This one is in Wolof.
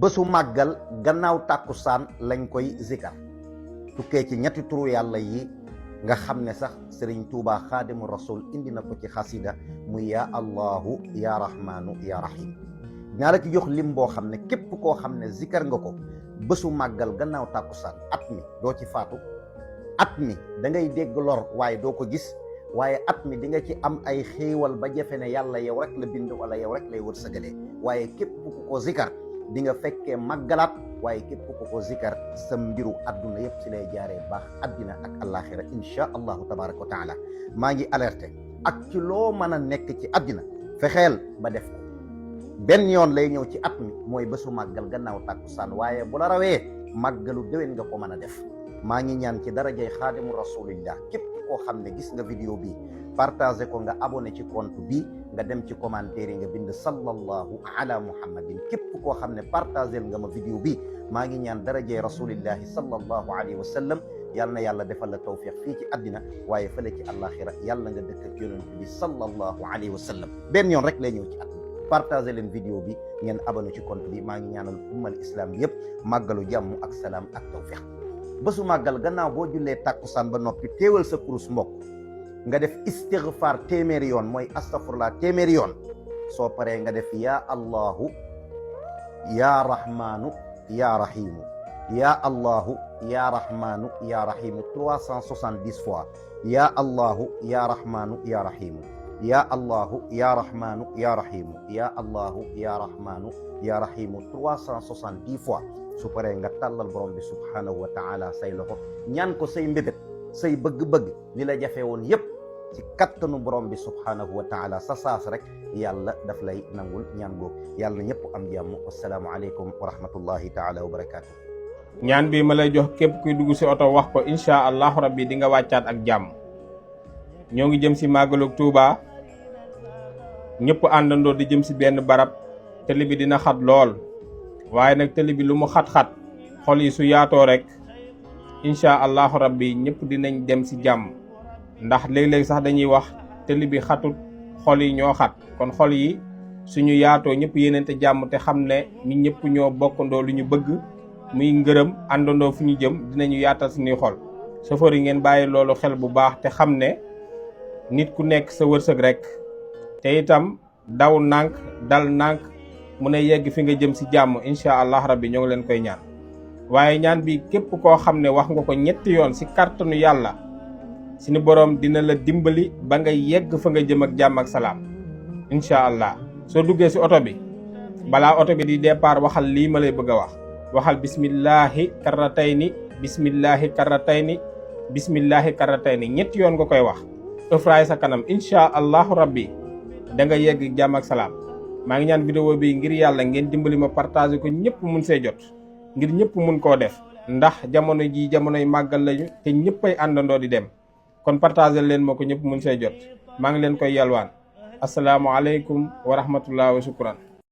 bésu màggal gannaaw tàkkusaan lañ koy zikar tukkee ci ñetti turu yàlla yi nga xam ne sax sëriñ Tuubaa xaadimu rasul indi na ko ci xasida muy yaa allahu yaa rahmaanu yaa rahim dinaa la ci jox lim boo xam ne képp koo xam ne zikar nga ko bésu màggal gannaaw tàkkusaan at mi doo ci faatu at mi da ngay dégg lor waaye doo ko gis waaye at mi di nga ci am ay xéewal ba jafe ne yàlla yow rek la bind wala yow rek lay wërsëgalee waaye képp ku ko zikar di nga fekkee màggalaat waaye képp ku ko zikar sa mbiru adduna yëpp si lay jaaree baax addina ak alaxira insha allahu tabaraka wa taala maa ngi alerté ak ci loo mën a nekk ci addina fexeel ba def ko benn yoon lay ñëw ci at mi mooy bésu màggal gannaaw tàkkusaan waaye bu la rawee màggalu déwén nga ko mën a def maa ngi ñaan ci darajay xaadimu rasulillah képp koo xam ne gis nga vidéo bi partagé ko nga abonné ci compte bi nga dem ci commentaire yi nga bind sallallahu ala muhammadin képp koo xam ne partagé nga ma vidéo bi maa ngi ñaan darajay rasulillahi sallallahu alayhi wa sallam yal na yàlla defal la tawfiq fii ci àddina waaye fële ci àllaaxira yàlla nga dëkk ak yonent bi sallallahu alayhi wa sallam benn yoon rek lay ñëw ci at partagé leen vidéo bi ngeen abonné ci compte bi maa ngi ñaanal ummal islam bi yëpp màggalu jàmm ak salaam ak tawfiq bésu màggal gannaaw boo jullee tàkkusaan ba noppi téewal sa kurus mbokk nga def istighfar téeméeri yoon mooy astafurlah téeméeri yoon soo paree nga def yaa allahu yaa rahmaanu yaa rahimu yaa allahu yaa rahmaanu yaa rahimu 370 fois yaa allahu yaa rahmaanu yaa rahimu yaa allahu yaa rahmaanu yaa rahimu yaa allahu yaa rahmaanu yaa rahimu 370 fois su paree nga tàllal borom bi subhanahu wa taala say loxo ñaan ko say mbébét say bëgg-bëgg li la jafe woon yépp ci kattanu borom bi subhanahu wa taala sa saas rek yàlla daf lay nangul ñaan googu yàlla na ñëpp am jàmm wasalaamu aleykum wa rahmatullahi taala wa barakaatu. ñaan bi ma lay jox képp kuy dugg si oto wax ko incha allahu rabbi di nga wàccaat ak jàmm. ñoo ngi jëm si màggalug Tuuba ñëpp àndandoo di jëm si benn barab télé bi dina xat lool waaye nag télé bi lu mu xat-xat xol yi su yaatoo rek incha allahu rabbi ñëpp dinañ dem si jàmm ndax léeg-léeg sax dañuy wax télé bi xatut xol yi ñoo xat kon xol yi suñu yaatoo ñëpp yéenante jàmm te xam ne ñu ñëpp ñoo bokkandoo lu ñu bëgg muy ngërëm àndandoo fu ñu jëm dinañu yaatal suñuy xol chauffeur yi ngeen bàyyi loolu xel bu baax te xam ne nit ku nekk sa wërsëg rek te itam daw nànk dal nànk mun a yegg fi nga jëm si jàmm incha allah rabbi ñoo ngi leen koy ñaan waaye ñaan bi képp koo xam ne wax nga ko ñetti yoon si kàttanu yàlla suñu borom dina la dimbali ba nga yegg fa nga jëm ak jàmm ak salaam incha allah soo duggee si oto bi balaa oto bi di départ waxal lii ma lay bëgg a wax waxal bismillahi karratayni bismillahi karratayni bismillahi karratayni ñetti yoon nga koy wax ëfraay sa kanam incha allahu rabbi da nga yegg jàmm ak salaam maa ngi ñaan vidéo bi ngir yàlla ngeen dimbali ma partager ko ñëpp mun see jot ngir ñëpp mun koo def ndax jamono ji jamonoy màggal lañu te ñëppay àndandoo di dem kon partager leen ma ko ñëpp mun see jot maa ngi leen koy yalwaan asalaamualeykum wa rahmatullah wa shukran